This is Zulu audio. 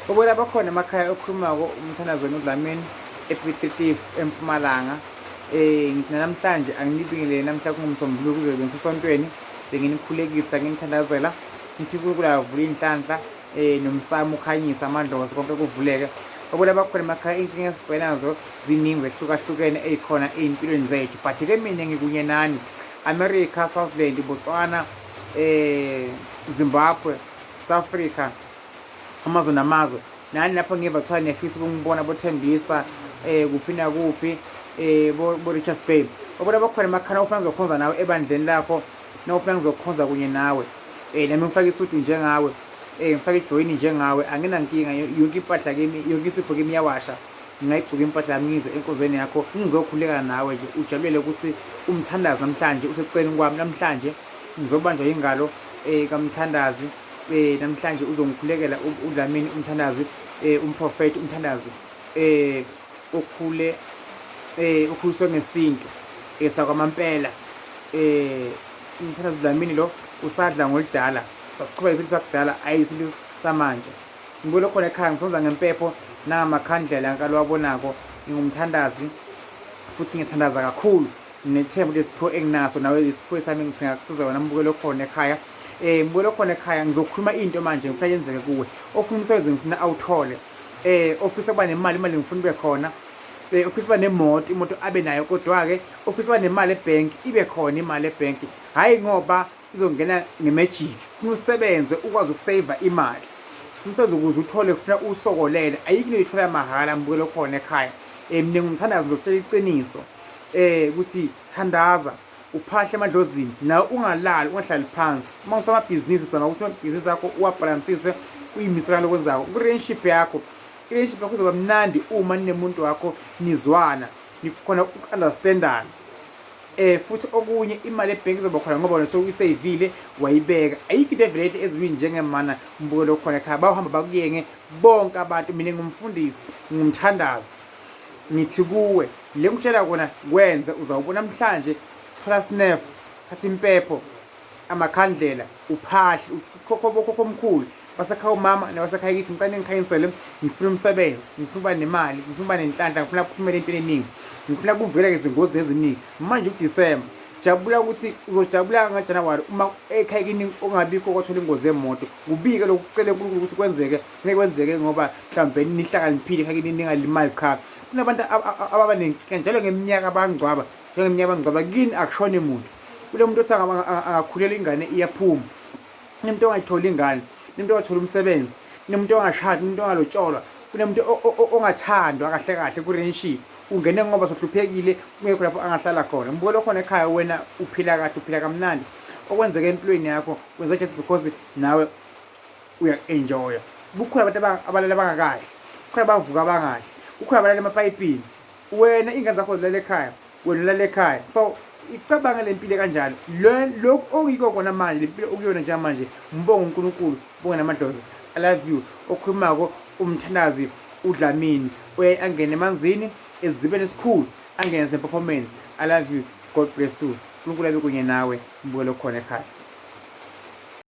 Ubona bakhona emakhaya okhulumako umthandazo wenu uDlamini ePiet eMpumalanga. Ngithi namhlanje anginibingelele namhla kungumsombuluko kuzobe bengisesontweni benginikhulekisa nginithandazela ngithi uNkulunkulu avule inhlanhla nomsamo ukhanyisa amadlozi konke kuvuleke. Ubona bakhona emakhaya inkinga esibhekene nazo ziningi zehlukahlukene ey'khona ey'mpilweni zethu but ke mina ngikunye nani America, Swaziland, Botswana, Zimbabwe, South Africa amazwe namazwe nani lapho ngiva kuthiwa niyafisa ukungibona bothembisa kuphi nakuphi bo-Richards Bay obona bakhona emakhaya ufuna ngizokhonza nawe ebandleni lakho nawufuna ngizokhonza kunye nawe nami ngifake isudu njengawe ngifake ijoyini njengawe anginankinga yonke impahla kimi yonke isipho kimi iyawasha ngingayigcoka impahla yami ngize enkonzweni yakho ngizokhuleka nawe nje ujabulele ukuthi umthandazi namhlanje useceleni kwami namhlanje ngizobanjwa ingalo kamthandazi namhlanje uzongikhulekela uDlamini umthandazi umprofeti umthandazi okhule okhuliswe ngesintu esakwamampela umthandazi uDlamini lo usadla ngoludala sakuchubeka isintu sakudala ayisintu samanje ngibuyele khona ekhaya ngisonza ngempepho nangamakhandlela ankalwabonako ngingumthandazi futhi ngithandaza kakhulu nginethemba lesiphiwo enginaso nawe isiphiwo sami ngisingakusiza wena mbukelo okhona ekhaya mbukelo okhona ekhaya ngizokhuluma into manje ngifuna yenzeke kuwe ofuna umsebenzi ngifuna awuthole ofisa ukuba nemali imali ngifuna ibe khona ofisa ukuba nemoto imoto abe nayo kodwa-ke ofisa ukuba nemali ebhenki ibe khona imali ebhenki hhayi ngoba izongena nge-magic funa usebenze ukwazi ukuseva imali umsebenzi ukuze uthole kufuna usokolele ayikho into oyithola mahhala mbukelo khona ekhaya mina ngumthandazo ngizokutshela iqiniso ukuthi thandaza uphahle emadlozini nawe ungalali ungahlali phansi uma usamabhizinisi zama ukuthi amabhizinisi akho uwabhalansise uyimisela lokwenzako ku-relationship yakho i-relationship yakho izoba mnandi uma ninemuntu wakho nizwana nikhona uku-understandana futhi okunye imali ebhenki izoba khona ngoba wena sewuyiseyivile wayibeka ayikho into evele ehle ezulwini njengemana mbukelo okhona ekhaya bawuhamba bakuyenge bonke abantu mina ngumfundisi ngumthandazi ngithi kuwe le ngikutshela kona kwenze uzawubona namhlanje thola snef thatha impepho amakhandlela uphahle ukhokho bokhokho omkhulu basekhaya umama nabasekhaya kithi ngicela ningikhanyisele ngifuna umsebenzi ngifuna ukuba nemali ngifuna ukuba nenhlanhla ngifuna kuphumela empilweni eningi ngifuna kuvikeleke izingozi eziningi manje uDisemba jabula ukuthi uzojabula ngaJanuwari uma ekhaya kini ongabikho kwathola ingozi yemoto kubike lokucela uNkulunkulu ukuthi kwenzeke ngeke kwenzeke ngoba mhlawumbe nihlakaniphile ekhaya kini ningalimali cha kunabantu ababa nenkinga njalo ngeminyaka bangcwaba njalo ngeminyaka bangcwaba kini akushone muntu kule muntu othi angakhulela ingane iyaphuma kunemuntu ongayitholi ingane kunemuntu ongathola umsebenzi kunemuntu ongashadi kunemuntu ongalotsholwa kunemuntu ongathandwa kahle kahle ku-relationship ungene ngoba sohluphekile kungekho lapho angahlala khona mbukelo khona ekhaya wena uphila kahle uphila kamnandi okwenzeka empilweni yakho kwenza just because nawe uya-enjoya kukhona abantu abalala bangakahle kukhona abavuka abangahle kukhona abalala emapayipini wena iy'ngane zakho zilala ekhaya wena ulala ekhaya so icabange le mpilo kanjalo lokhu okuyiko kona manje le mpilo okuyona njengamanje ngibonga uNkulunkulu bonga namadlozi I love you okhulumako umthandazi uDlamini uyaye angene emanzini esizibeni esikhulu angene nasempophomeni I love you God bless you uNkulunkulu abe kunye nawe mbukelo khona ekhaya.